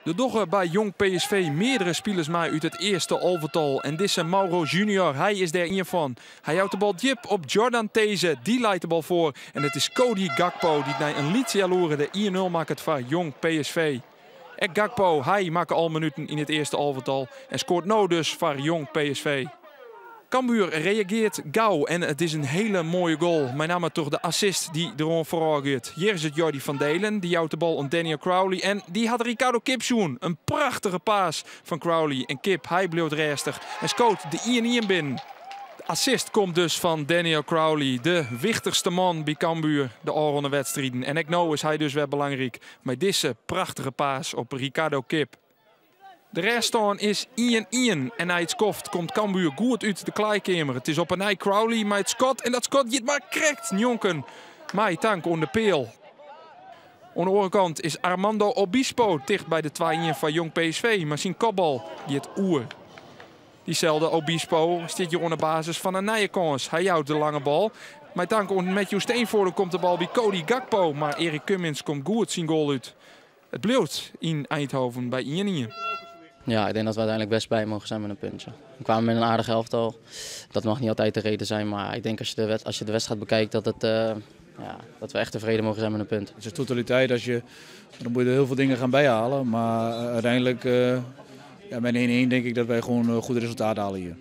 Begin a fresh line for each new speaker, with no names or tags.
Der dogge by Jong PSV meardere spilers mei út it earste alvetal. En dizze Mauro Junior, hy is dêr ien fan. Hy jout de bal djip op Jordan Teze, dy leit de bal foar. En it is Cody Gakpo dy't nei in lyts healoere de 1-0 makket foar Jong PSV. Ek Gakpo, hy makke al minuten yn it earste alvetal en skoart no dus foar Jong PSV. Cambuur reagearret gau en it is in hiele moaie goal. Mei namme troch de assist dy't deroan foarôf giet. Hjir is it Jordy van Deelen, dy jout de bal oan Daniel Crowley en dy hat Ricardo Kip sjoen. In prachtige pass fan Crowley en Kip, hy bliuwt rêstich en skoot de 1-1 binnen. De assist komt dus fan Daniel Crowley, de wichtichste man by Cambuur de ôfrûne wedstriden. En ek no is hy dus wer belangryk mei dizze prachtige pass op Ricardo Kip. De rêststân is 1-1 en nei it skoft komt Cambuur goed út de klaaikeamer. It is op 'e nij Crowley mei it skot en dat skot giet mar krekt njonken. Mei tank oan de peal. Oan de oare kant is Armando Obispo ticht by de 2-1 foar Jong PSV, mar syn kopbal giet oer. Dyselde Obispo stiet hjir oan de basis fan in nije kâns. Hy jout de lange bal. Mei tank oan Matthew Steenvoorden komt de bal by Cody Gakpo, mar Erik Cummins komt goed syn goal út. It bliuwt yn Eindhoven by 1-1.
Ja, ik denk dat we uiteindelijk best blij mogen zijn met een puntje. We kwamen met een aardig elftal. Dat mag niet altijd de reden zijn, maar ik denk als je de wedstrijd bekijkt ja, dat we echt tevreden mogen zijn met een punt.
Het is de totaliteit, dan moet je er heel veel dingen gaan bijhalen. Maar uiteindelijk, ja, met 1-1 denk ik dat wij gewoon een goed resultaat halen hier.